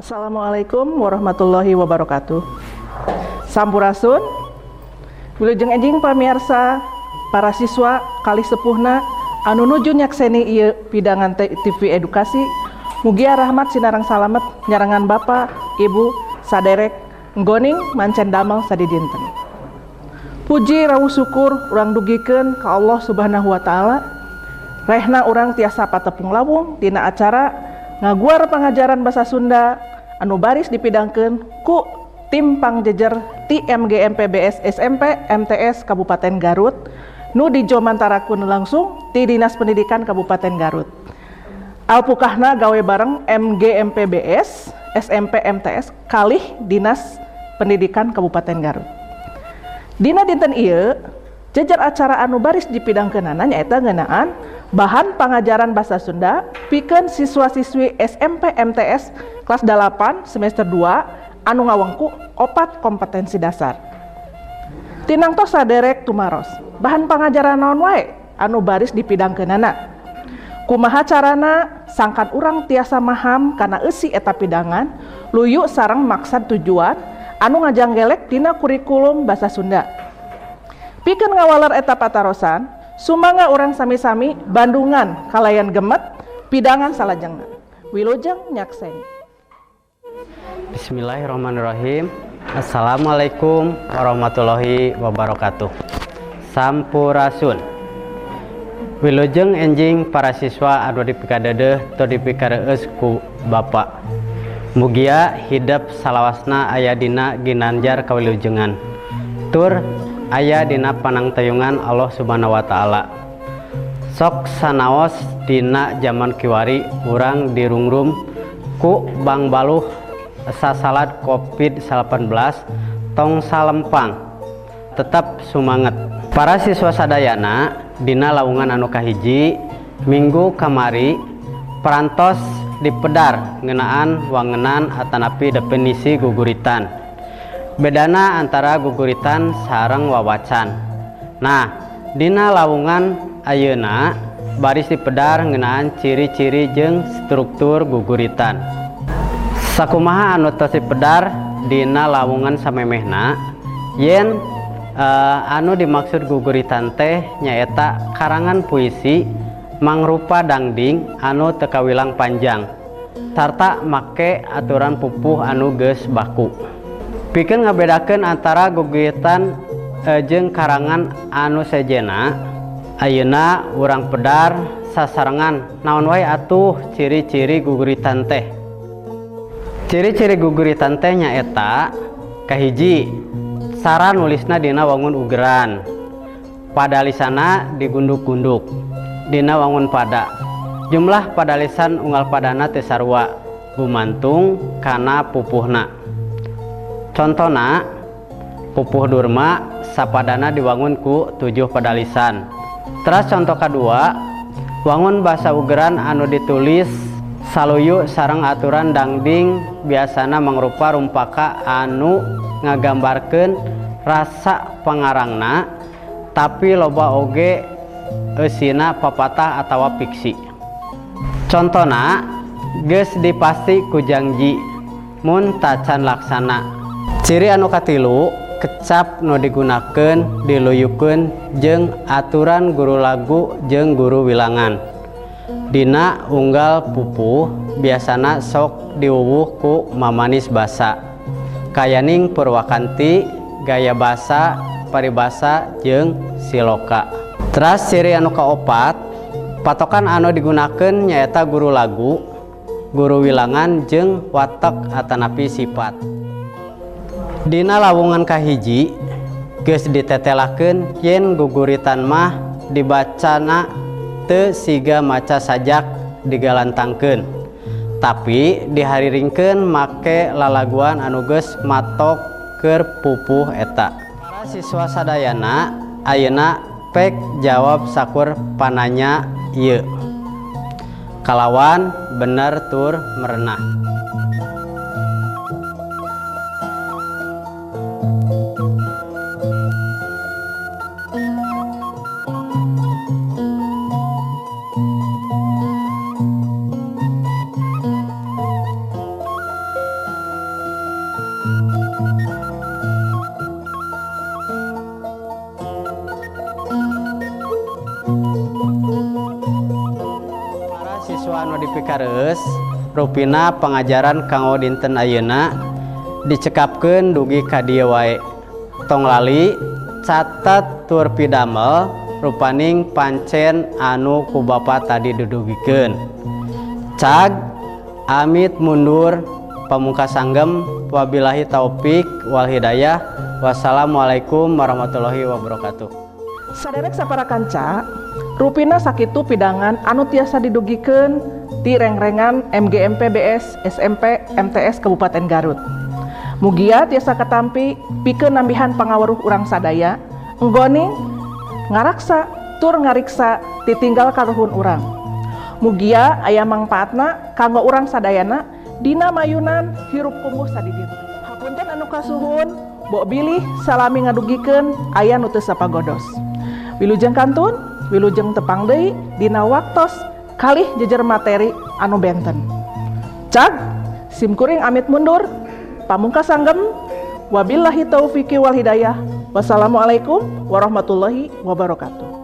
Assalamualaikum warahmatullahi wabarakatuh. Sampurasun. Wilujeng enjing pamirsa, para siswa kalih sepuhna anu nuju nyakseni ieu pidangan TV edukasi. Mugia rahmat sinareng salamet nyarengan Bapak, Ibu, saderek nggoning mancen damel sadidinten. Puji rawuh syukur urang dugikeun ka Allah Subhanahu wa taala. Rehna urang tiasa patepung lawung dina acara ngaguar pangajaran bahasa Sunda anu baris dipidangkeun ku tim pangjejer ti MGMPBS SMP MTS Kabupaten Garut nu dijomantarakeun langsung ti Dinas Pendidikan Kabupaten Garut. Alpukahna gawe bareng MGMPBS SMP MTS kalih Dinas Pendidikan Kabupaten Garut. Dina dinten ieu jejer acara anu baris dipidangkeunana nyaeta ngeunaan bahan pangajaran bahasa Sunda pikeun siswa-siswi SMP MTS kelas 8 semester 2 anu ngawengku 4 kompetensi dasar. Tinangtos saderek tumaros, bahan pangajaran naon wae anu baris dipidangkeunana? Kumaha carana sangkan urang tiasa maham kana eusi eta pidangan luyu sareng maksad tujuan anu ngajanggelek dina kurikulum bahasa Sunda. Pikeun ngawaler eta patarosan, sumangga urang sami-sami bandungan kalayan gemet pidangan salajengna. Wilujeng nyakseni. Bismillahirrahmanirrahim. Assalamualaikum warahmatullahi wabarakatuh. Sampurasun. Wilujeng enjing para siswa anu dipikadeudeuh tur dipikareus ku Bapak. Mugia hidep salawasna aya dina ginanjar kawilujengan. Tur aya dina panangtayungan Allah Subhanahu wa taala. Sok sanaos dina jaman kiwari urang dirungrum ku bangbaluh sasalad Covid-19 tong salempang tetap sumanget. Para siswa sadayana dina lawungan anu kahiji minggu kamari parantos dipedar ngeunaan wangenan atanapi definisi guguritan. Bedana antara guguritan sareng wawacan. Nah, dina lawungan ayeuna baris dipedar ngeunaan ciri-ciri jeung struktur guguritan. Sakumaha anu tos dipedar dina lawungan samemehna yen anu dimaksud guguritan teh nyaeta karangan puisi mangrupa dangding anu teu kawilang panjang sarta make aturan pupuh anu geus baku. Pikeun ngabedakeun antara guguritan jeung karangan anu sejenna, ayeuna urang pedar sasarengan naon wae atuh ciri-ciri guguritan teh. Ciri-ciri guguritan teh nyaeta kahiji, cara nulisna dina wangun ugeran, padalisana digunduk-gunduk dina wangun pada. Jumlah padalisan unggal padana teu sarua gumantung kana pupuhna. Contona pupuh durma sapadana diwangun ku 7 padalisan. Teras contoh kadua, wangun basa ugeran anu ditulis saluyu sareng aturan dangding biasana mangrupa rumpaka anu ngagambarkeun rasa pangarangna tapi loba oge eusina papatah atawa fiksi. Contona geus dipasti ku jangji mun tacan laksana. Ciri anu katilu, kecap nu digunakeun diluyukeun jeung aturan guru lagu jeung guru wilangan. Dina unggal pupuh biasana sok diwuwuh ku mamanis basa kayaning purwakanti, gaya basa, paribasa jeung siloka. Teras ciri anu kaopat, patokan anu digunakeun nyaeta guru lagu, guru wilangan jeung watek atanapi sifat. Dina lawungan kahiji geus ditetelakeun yen guguritan mah dibacana teu siga maca sajak digalantangkeun, tapi dihariringkeun make lalaguan anu geus matok keur pupuh eta. Para siswa sadayana ayeuna pek jawab sakur pananya ieu kalawan bener tur merenah. Dipikareueus rupina pangajaran kanggo dinten ayeuna dicekapkeun dugi ka dieu wae. Tong lali catet tur pidamel rupaning pancen anu ku Bapak tadi didugikeun. Cag, amit mundur, pamungkas sanggem, wabillahi taufik wal hidayah. Wassalamualaikum warahmatullahi wabarakatuh. Saderek sapara kanca, rupina sakitu pidangan anu tiasa didugikeun ti rengrengan MGMP BS SMP MTS Kabupaten Garut. Mugia tiasa katampi pikeun nambihan pangaweruh urang sadaya, enggoning ngaraksa tur ngariksa titinggal karuhun urang. Mugia aya mangpaatna kanggo urang sadayana dina mayunan hirup kumuh sadidinten. Hapunten anu kasuhun, bok bilih salami ngadugikeun aya nu teu sapagodos. Wilujeng kantun, wilujeng tepang deui dina waktos kalih jejer materi anu benten. Cag, simkuring amit mundur, pamungkas sanggem, wabillahi taufiqi wal hidayah. Wassalamualaikum warahmatullahi wabarakatuh.